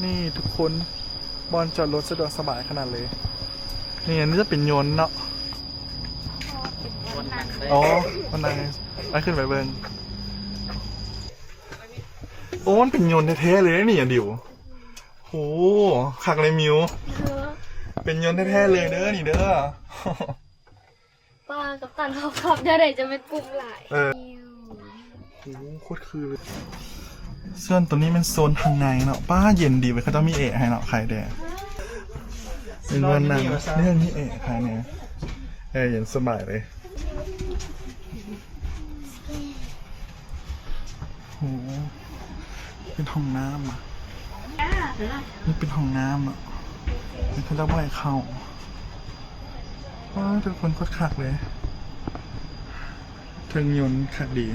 ນີ້ທຸກຄົນ ບ່ອນຈອດລົດສະດວກສະບາຍຂະໜາດເລີຍ. ນີ້ ອັນນີ້ຈະເປັນຍົນເນາະ. ອໍ ມັນນັ່ງ ໄປຂຶ້ນໄປເບິ່ງ. ໂອ້ ມັນເປັນຍົນແທ້ໆເລີຍນີ້ ອາດິວ. ໂຫ ຄັກເລີຍມິວ. ເປັນຍົນແທ້ໆເລີຍເດີນີ້ເດີ. ປ້າ ກັບຕັນເຮົາຂັບແນວໃດຈະແມ່ນປຸ້ມຫຼາຍ. ເອີ ໂອ້ ໂຄດຄືເລີຍ. ສ່ວນໂຕນີ້ແມ່ນໂຊນທາງໃນເນາະ. ປ້າ ເຢັນດີເວີຍ ເຂົາເຈົ້າມີແອໃຫ້ເນາະ ໄຄແດ່. ເປັນບ່ອນນັ່ງ ນີ້ມີແອໃຫ້ແດ່. ເອີ ເຢັນສະບາຍເລີຍ. ໂອ້ ເປັນຫ້ອງນ້ຳອະ. ນີ້ເປັນຫ້ອງນ້ຳເນາະ ນີ້ເຂົາເຈົ້າບໍ່ໃຫ້ເຂົ້າ. ວ້າ ທຸກຄົນ ໂຄດຄັກເລີຍ. ເທິງຍົນຄັກດີ.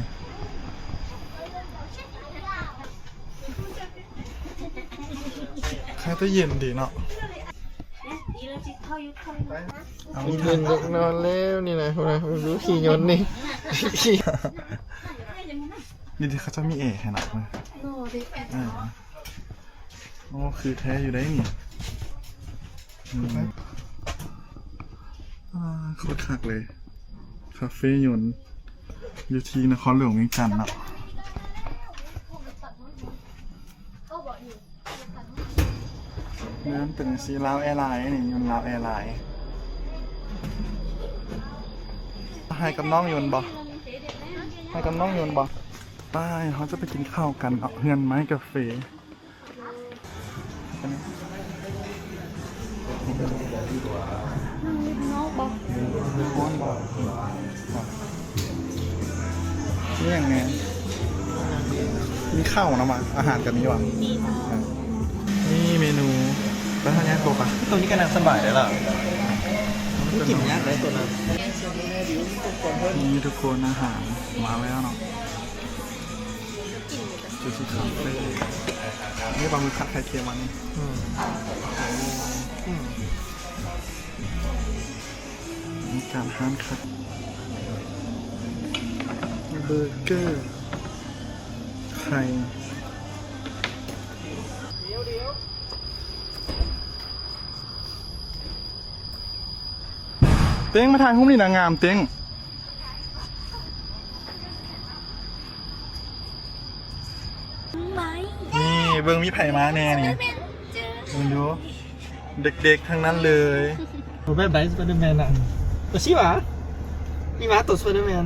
ແຕ່ເຢັນດີເນາະ. ເອົາ ເພິ່ນຢາກນອນແລ້ວນີ້ນະ ພຸ້ນນະ ເບິ່ງດູຂີ່ຍົນນີ້. ນີ້ທີ່ເຂົາເຈົ້າມີແອໃຫ້ນະ. ເອີ ໂອ້ ຄືແທ້ຢູ່ໄດ໋ນີ້. ອືມ ອ່າ ໂຄດຄັກເລີຍ ຄາເຟຍົນ ຢູ່ທີ່ນະຄອນຫຼວງວຽງຈັນເນາະ. ເດີນເປັນຈັ່ງຊີ້ ລາວແອລາຍນີ້ ຍົນລາວແອລາຍ. ໃຫ້ກັບນ້ອງຍົນບໍ່? ໃຫ້ກັບນ້ອງຍົນບໍ່? ໄປ ເຮົາຈະໄປກິນເຂົ້າກັນເນາະ ເຮືອນໄມ້ກາເຟ. ນັ່ງຢູ່ນອກບໍ່? ຮ້ອນບໍ່? ມີຫຍັງແດ່? ມີເຂົ້ານຳຫວາ? ອາຫານກໍມີຫວາ? ມີ. ນີ້ເມນູ ໄປທາງຍາກບໍ່ປະ? ຕົງນີ້ກໍນັ່ງສະບາຍໄດ໋ລະ. ກິນຍາກໄດ໋ຕົວນັ້ນ. ນີ້ທຸກຄົນ ອາຫານມາແລ້ວເນາະ. ຈູຊິຄາເຟ ນີ້ປາໝຶກຜັດໄຂ່ເຄັມອັນນີ້. ອືມ ອືມ ມີການຮ້ານຄັກ ເບີເກີ ໄຂ່. ເຕັງ ມາຖ່າຍຮູບນີ້ນະ ງາມເຕັງ. ໄມ້ ນີ້ເບິ່ງມີໃຜມາແດ່ນີ້ ເບິ່ງດູ ເດັກໆທັງນັ້ນເລີຍ. ໂຕແບບໃດ Spider-Man ນະ ໂຕຊິຫວາ ມີຫວາໂຕ Spider-Man?